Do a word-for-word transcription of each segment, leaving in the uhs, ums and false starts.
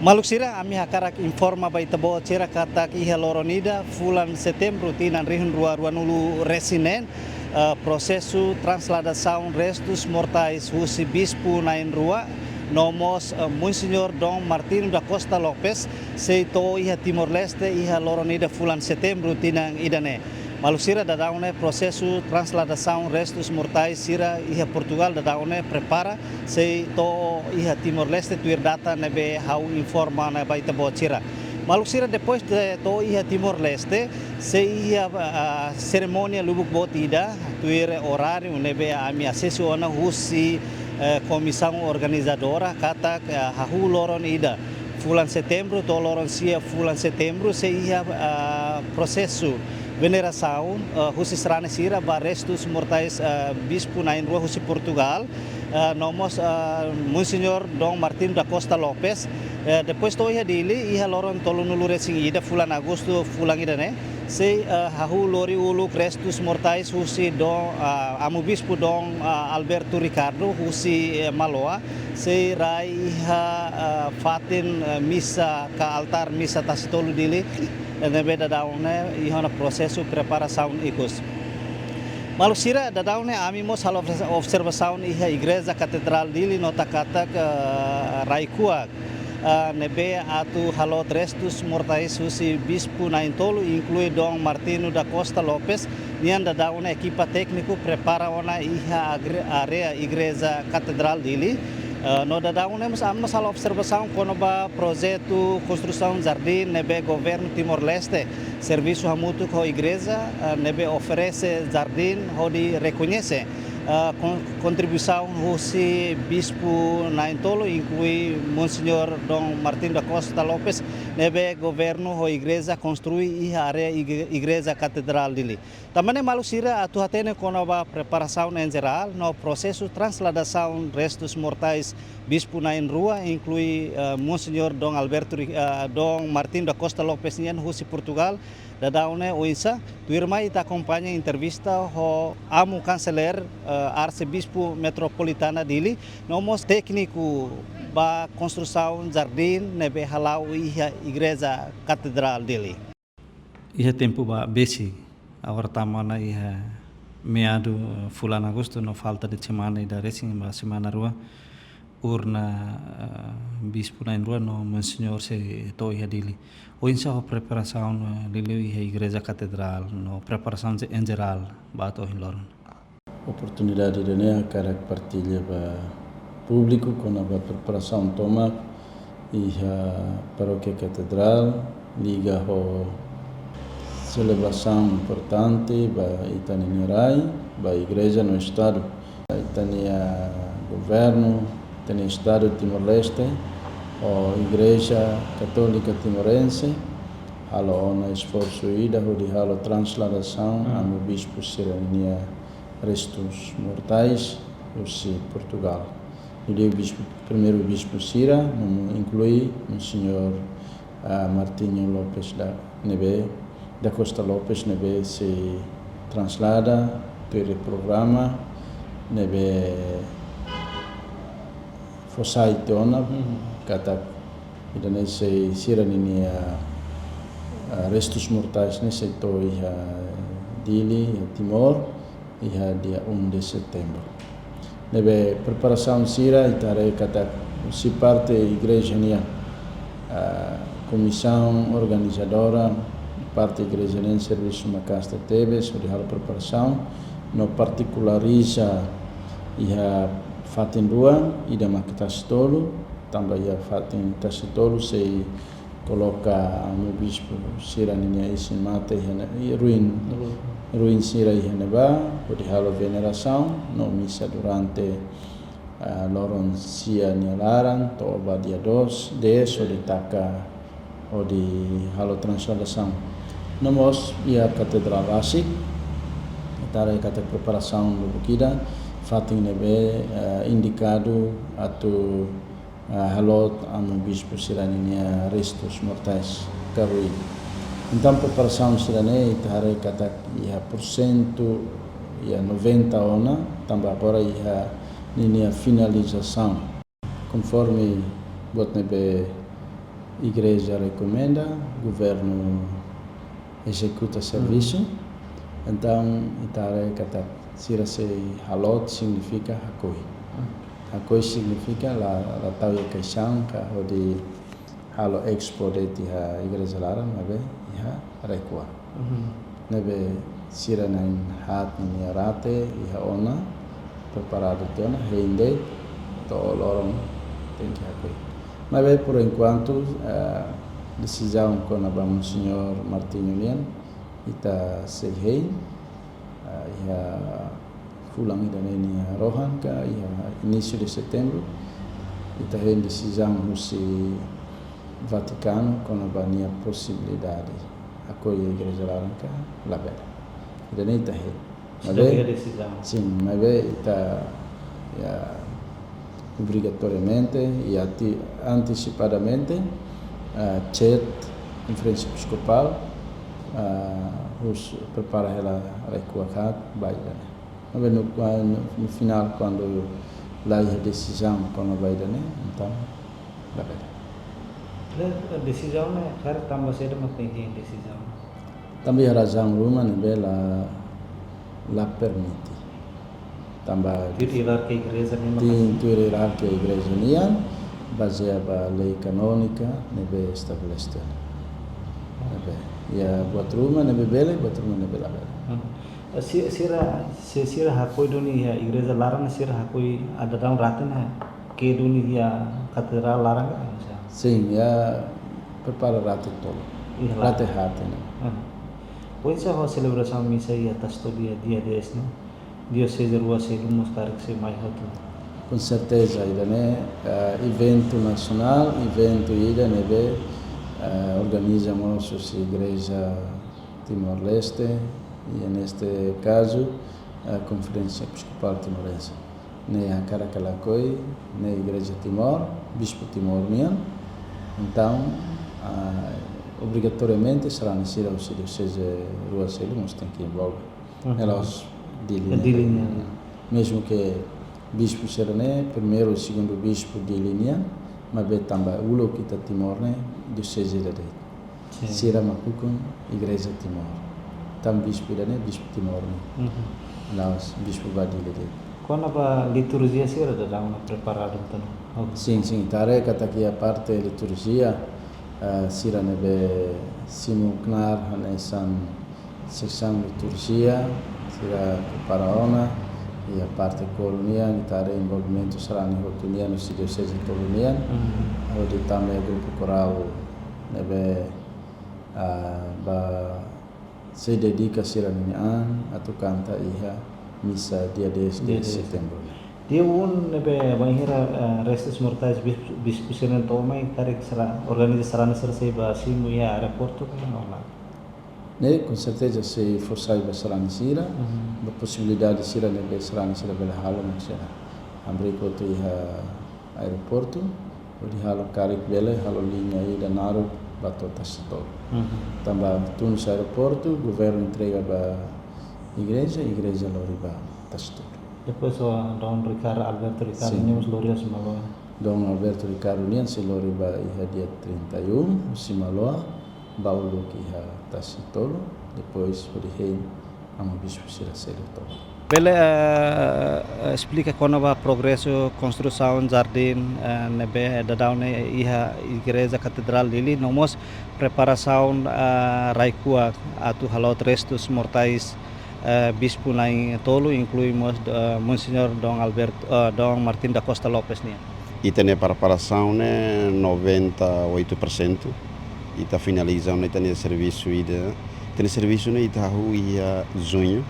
Maluk sira, ami hakarak informa ba ita-boot sira katak iha loron ida fulan Setembru tinan rihun rua ruanulu resin neen, eh, prosesu transladasaun restus mortais husi Bispu na'in-rua, no mós, eh, Monseñór Dom Martinho da Costa Lopes, sei to'o iha Timor-Leste iha loron ida fulan Setembru tinan ida-ne'e. Maluk sira, daudaun ne'e prosesu transladasaun restus mortais sira iha Portugal daudaun ne'e prepara, sei to'o iha Timor-Leste tuir data ne'ebé ha'u informa ona ba ita-boot sira. Maluk sira, depois de to'o iha Timor-Leste, sei iha, ah, serimónia lubuk boot ida, tuir oráriu ne'ebé ami asesu ona husi, eh, komisaun organizadora, katak, eh, hahú loron ida fulan Setembru to'o loron sia fulan Setembru sei iha, ah, prosesu venerasaun, ah, husi sarani sira ba restus mortais, ah, Bispu na'in-rua husi Portugal, ah, no mós, ah, Monseñór Dom Martinho da Costa Lopes. Eh, depois to'o iha Dili, iha loron tolunulu resin ida fulan Agostu fulan ida-ne'e, sei, ah, hahú lori uluk restus mortais husi Dom, ah, Amu Bispu Dom, ah, Alberto Ricardo husi, eh, Maloa, sei rai iha, ah, fatin, eh, misa ka altár misa Tasitolu Dili, eh, ne'ebé daudaun ne'e iha ona prosesu preparasaun ikus. Maluk sira, daudaun ne'e ami mós halo observa-, observasaun iha Igreja Katedrál Dili, nota katak, eh, rai-kuak, eh, ne'ebé atu halo restus mortais husi Bispu na'in-tolu, inklui Dom Martinho da Costa Lopes, nian daudaun ne'e ekipa tékniku prepara ona iha agre-, área Igreja Katedrál Dili. Eh, no daudaun ne'e mós ami mós halo observasaun kona-ba projetu konstrusaun jardín ne'ebé governu Timor-Leste servisu hamutuk ho igreja, eh, ne'ebé oferese jardín hodi rekoñese, eh, kon-, kontribuisaun husi Bispu na'in-tolu, inklui Monseñór Dom Martinho da Costa Lopes, ne'ebé governu ho igreja konstrui iha área ig-, Igreja Katedrál Dili. Tanba ne'e maluk sira, atu hatene kona-ba preparasaun en jerál no prosesu transladasaun restus mortais Bispu na'in-rua, inklui, eh, Monseñór Dom Alberto Ri-, eh, Dom Martinho da Costa Lopes nian husi Portugal daudaun ne'e oinsá, tuirmai ita akompaña entrevista ho Amu Kanselér, eh, Arsebispu Metropolitana Dili, no mós tékniku ba konstrusaun jardín ne'ebé hala'o iha Igreja Katedrál Dili. Iha tempu ba besik, agora tama ona iha meadu, eh, fulan Agostu, no falta de'it semana ida resin ba semana rua, urna, eh, Bispu na'in-rua no Monseñór sei to'o iha Dili. Oinsá ho preparasaun, eh, liuliu iha Igreja Katedrál no preparasaun en jerál ba to'o ohin loron? Oportunidade ida-ne'e hakarak partilla ba públiku kona-ba preparasaun tomak iha Parókia Katedrál, liga ho selebrasaun importante ba ita-nia rai, ba Igreja no Estadu. Ita-nia governu, ita-nia Estadu Timor-Leste, ho Igreja Katólika Timorense, halo ona esforsu ida hodi halo transladasaun, hmm, Amu Bispu sira-nia restus mortais husi Portugal. Jadi bispu, primeiru bispu sira, no inklui Monseñór, ah, Martinho Lopes da, ne'ebé, da Costa Lopes, ne'ebé sei translada, tuir programa ne'ebé fó sai tiha ona, hmm, katak ida-ne'e sei sira-ninia, ah, restus mortais ne'e sei to'o iha Dili, iha Timor, iha dia um de setembro. Ne'ebé preparasaun sira ita haree katak husi parte igreja nian, ah, komisaun organizadora, parte igreja nian servisu maka'as tebes hodi halo preparasaun, no partikulariza iha fatin rua, ida mak Tasitolu, tanba iha fatin Tasitolu sei koloka Amu Bispu sira-ninia isin-mate iha ne-, i ruin, ruin, ruin sira iha ne'ebá, hodi halo venerasaun, no misa durante, ah, loron sia nia laran, to'o ba dia dois, dez, hodi taka, hodi halo transladasaun. No mós iha Katedrál rasik, ita haree katak preparasaun lubuk ida, fatin ne'ebé, eh, indikadu atu, ah, halo Amu Bispu sira-ninia restus mortais ka ruin. Entaun preparasaun sira-ne'e ita haree katak iha porsentu iha noventa ona, tanba agora iha ninia finalizasaun. Konforme buat ne'ebé Igreja rekomenda, governu ezekuta servisu. Entaun, ita haree katak sira sei halot signifika hakoi. Hakoi signifika la, la tau iha kaixaun ka hodi halo expo de'it iha igreja laran, maibé iha rai-kuak. Ne'ebé sira na'in-haat ninia rate iha ona, preparadu tiha ona, hein de'it, to'o loron tenke hakoi. Maibé, por enkuantu, eh, desizaun kona-ba Monseñór Martinho nian, ita sei hein, eh, iha fulan ida-ne'e nia rohan ka iha inísiu de setembru, ita hein desizaun husi Vatikanu kona-ba nia posibilidade hakoi igreja laran ka labele. Ida-ne'e ita hein. Maibé, seidauk iha desizaun. Sin, maibé ita, ya, obrigatoriamente i ati-, antesipadamente, ah, chat Konferénsia Episkopál, ah, husu prepara hela rai-kuak haat ba ida-ne'e. Maibé no, ah, no, no finál, kuandu la iha desizaun kona-ba ida-ne'e, entaun labele. Ne'e, desizaun ne'e, karik tanba saida mak tenke desizaun? Tanba iha razaun ruma ne'ebé la, la permite. Tanba tuir ierarkia igreja nian, sin, tuir ierarkia igreja nian, bazeia ba lei kanónika ne'ebé estabelese. Ne'ebé, iha buat ruma ne'ebé bele, buat ruma ne'ebé labele. Hmm. Si-, sira, si-, sira hakoi duni iha igreja laran, sira hakoi daudaun rate ne'e ke'e duni iha katedrál laran ka, oinsá? Sin, ya, prepara rate tolu. Iha laran. Rate haat ne'e. Hmm. Oinsá ho selebrasaun misa iha Tasi Tolu iha dia dez ne'e? Dioseze rua seluk mós karik sei mai hotu. Com certeza, ida-ne'e, eh, eventu nasionál, eventu ida ne'ebé, eh, organiza mós husi Igreja Timor-Leste, e neste caso, a Conferência Episcopal Timorense. Ne'e hakarak ka lakohi, ne'e Igreja Timor, Bispu Timor nian. Entaun, ah, obrigatoriamente, sarani sira husi dioseze rua seluk mós tenke envolve. Mhm. Ne'e la'ós Dili, Dili nian. Mezmu ke bispu sira-ne'e, primeiru, segundu bispu Dili nian, maibé tanba uluk ita Timor ne'e, dioseze ida de'it. Sin. Sira mak ukun Igreja Timor. Tan bispu ida-ne'e, Bispu Timor nian. Mhm. La'ós bispu ba Dili de'it. Kona-ba liturjia sira daudaun ona preparadu entaun? Oh. Sin, sin. Ita haree katak iha parte liturjia, eh, sira ne'ebé simu knaar hanesan seksaun liturjia, sira prepara ona, iha parte koru nian, ita haree envolvimentu sarani hotu nian, husi dioseze tolu nian, mhm, hodi tama iha grupu korál ne'ebé, ah, ba sei dedika sira-nia an atu kanta iha misa dia dez de setembru. Dia dez. Dia um ne'ebé bainhira, eh, restus mortais bis-, bispu sira-nia to'o mai karik sira organiza sarani sira sei ba simu iha aeroportu ka, ou lae? Ne'e, com certeza, sei fó sai ba sarani sira, mhm, ba posibilidade sira ne'ebé sarani sira bele halo mak sira hamriik hotu iha aeroportu, hodi halo karik bele halo liña ida naruk ba to'o Tasi Tolu. Mhm. Tanba tun husi aeroportu, governu entrega ba igreja, igreja lori ba Tasi Tolu. Depois o Dom Ricardo, Alberto Ricardo, sin, nian mós lori iha Simaloa. Dom Alberto Ricardo nian sei lori ba iha dia trinta e um, Simaloa, ba uluk iha Tasi Tolu, depois hodi hein amu bispu sira seluk tomak. Bele, eh, eh, esplika kona-ba progresu konstrusaun jardín, eh, ne'ebé daudaun ne'e iha Igreja Katedrál Dili, no mós preparasaun, eh, rai-kuak atu halot restus mortais, eh, bispu na'in-tolu, inklui mós, eh, Monseñór Dom Alberto, eh, Dom Martin da Costa Lopes nian. Ita-nia preparasaun ne'e noventa e oito por cento. Ita finaliza ona ita-nia servisu ida. Ita-nia servisu ne'e ita hahú iha juñu.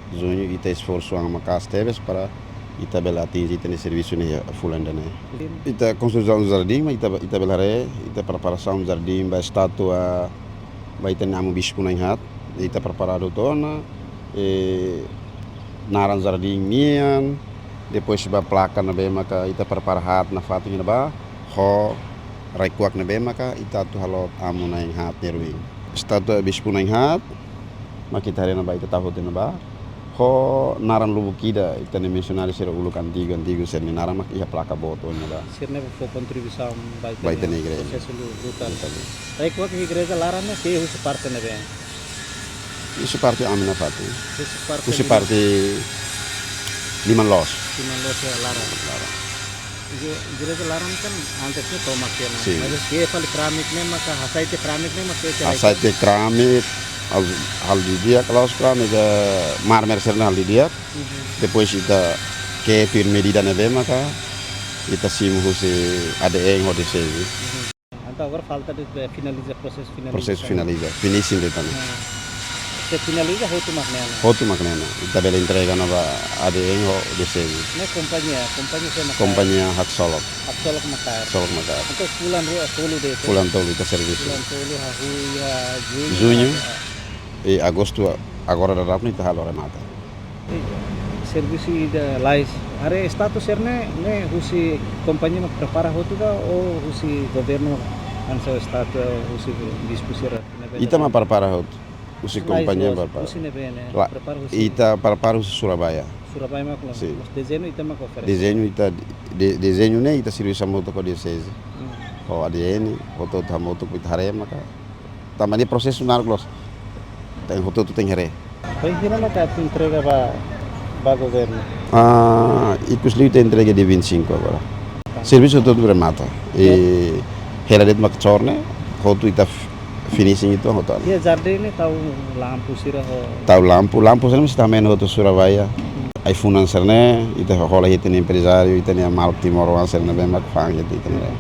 Juñu ita esforsu an maka'as tebes para ita bele atinje ita-nia servisu ne'e iha fulan ida-ne'e. Ita konstrusaun jardín, mas ita, ita bele haree, ita preparasaun jardín ba estátua, ba ita-nia amu bispu na'in-haat. Ita preparadu tiha ona, eh, naran jardín nian, depois ba plaka ne'ebé maka ita prepara haat nafatin iha ne'ebá, ho rai-kuak ne'ebé maka ita atu halot amu na'in-haat nia ruin. Estátua bispu na'in-haat, maka ita haree ne'ebá, ita tau hotu iha ne'ebá, Ho naran lubuk ida, ita-nia misionáriu sira uluk antigu, antigu sira-nia naran mak iha plaka boot ona ba. Sira-ne'e fó kontribuisaun ba ita-nia igreja. Prosesu lu-, luta. Luta. Tapi kuak igreja laran ne'e ke husi parte ne'ebé? Husi parte ami nafatin. Husi parte Liman. Husi parte Liman Loos. Liman Loos ya laran. Laran. Igre-, igreja laran kan antes ne'e tomak ona. Sin. Mas ke fali keramik ne'e maka hasai tiha keramik ne'e maka ke Hasai tiha keramik, hal, halo didi'ak, la'ós keramik, eh, mármore sira-ne'e halo didi'ak. Mhm. Depois ita ke tuir medida ne'ebé maka ita simu husi A D N ho dioseze. Mhm. Entaun agora falta de, de finaliza, prosesu finaliza. Prosesu finaliza, finishing de'it ona. Hmm. Se finaliza, hotu mak ne'e ona. Hotu mak ne'e ona. Ita bele entrega ona ba A D N ho dioseze. Ne'e kompañia, kompañia sé mak? Kompañia Haksolok. Haksolok mak. Haksolok mak. Entaun fulan rua, tolu de'it. Fulan tolu ita servisu. Fulan tolu, hahú iha juñu. Juñu. Ah. I agostu agora daudaun ne'e ita halo remata. Servisu ida lais. Haree estátua sira-ne'e, ne'e husi kompañia mak prepara hotu ka ou husi governu hanesan estátua husi bispu sira ne'ebé? Ita mak prepara hotu. Husi kompañia mak prepara. Lais loos, husi ne'ebé ne'e? La, prepara husi ita prepara husi Surabaya. Surabaya mak loos. Sin. Mas dezeñu ita mak oferese? Dezeñu ita, de-, dezeñu ne'e ita servisu hamutuk ho dioseze. Hmm. Ho A D N, hotu-hotu hamutuk ita haree maka. Tanba ne'e prosesu naruk loos. Tenke hotu-hotu tenke haree. Bainhira maka atu entrega ba, ba governu? Ah, ikus liu ita entrega dia vinte e cinco agora. Tá. Servisu hotu-hotu remata. I hela de'it mak corne, hotu ita f-, finishing ita hotu. Iha jardín ne'e tau lampu sira ho? Tau lampu, lampu sira mesti tau mai hotu Surabaya. Hmm. Ai-funan sira-ne'e, ita hola iha ita-nia emprezáriu, ita-nia maluk timoroan sira ne'ebé mak fa'an iha ita-nia.